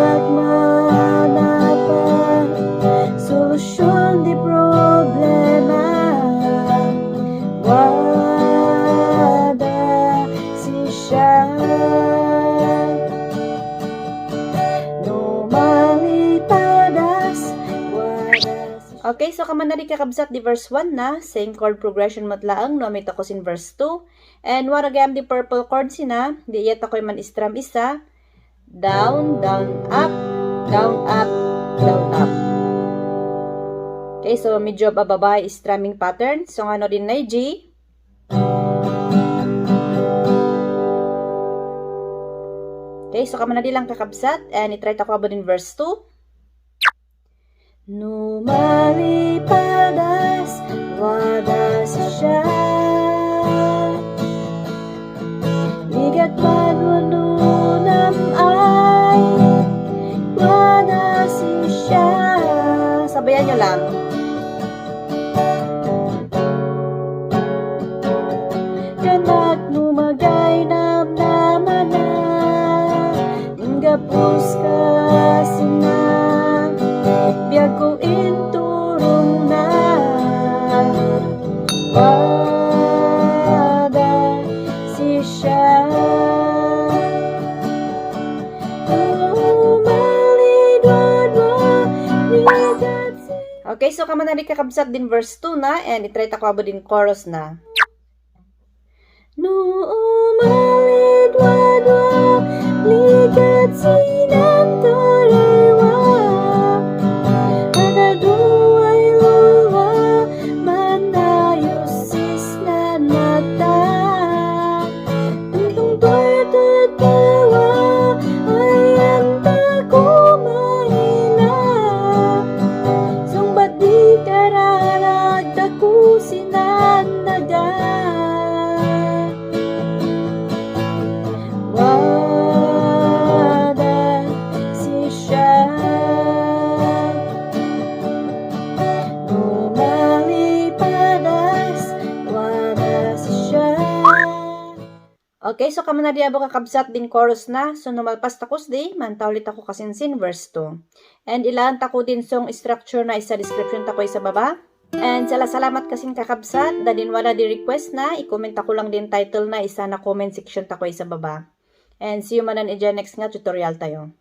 magmanapan, solusyon di problema. Wada si siya, no malitadas. Okay, so kamanali kakabsat di verse 1 na, same chord progression matlaang, no, amit ako sin verse 2. And what again di purple chord sina, di iyat ako man istrum isa, down, down, up, down, up, down, up. Okay, so medyo bababa strumming pattern. So ano din na G. Okay, so kamanali lang kakabsat, and itry ako abo din verse 2. No malipadas, wadas siya, ligat padwanunam ay, wadas siya. Sabayan nyo lang. Kanak numagay namnaman na, gapos ka sinang, biag ko inturong na. Wada si siya, okay, so kamanali kakabsat din verse 2 na, and itry ako abo din chorus na. No umalid wadwa, ligat sinang taraywa, ataduay luwa, manayusis na nata, tungtung to'y tatawa, ayan ta kumahina, sumbat di kararag taku sinanaga. Wada si siya, no malipadas, wada si siya. Okay, so kaman na di abo kakabsat din chorus na. So numalpas takos di, mantawlit ako kasinsin verse 2. And ilaan tako din song structure na isa description tako sa baba. And salamat kasing kakabsat, dadin wala di request na, i-comment ako lang din title na isa na comment section tako sa baba. And see you manan next nga tutorial tayo.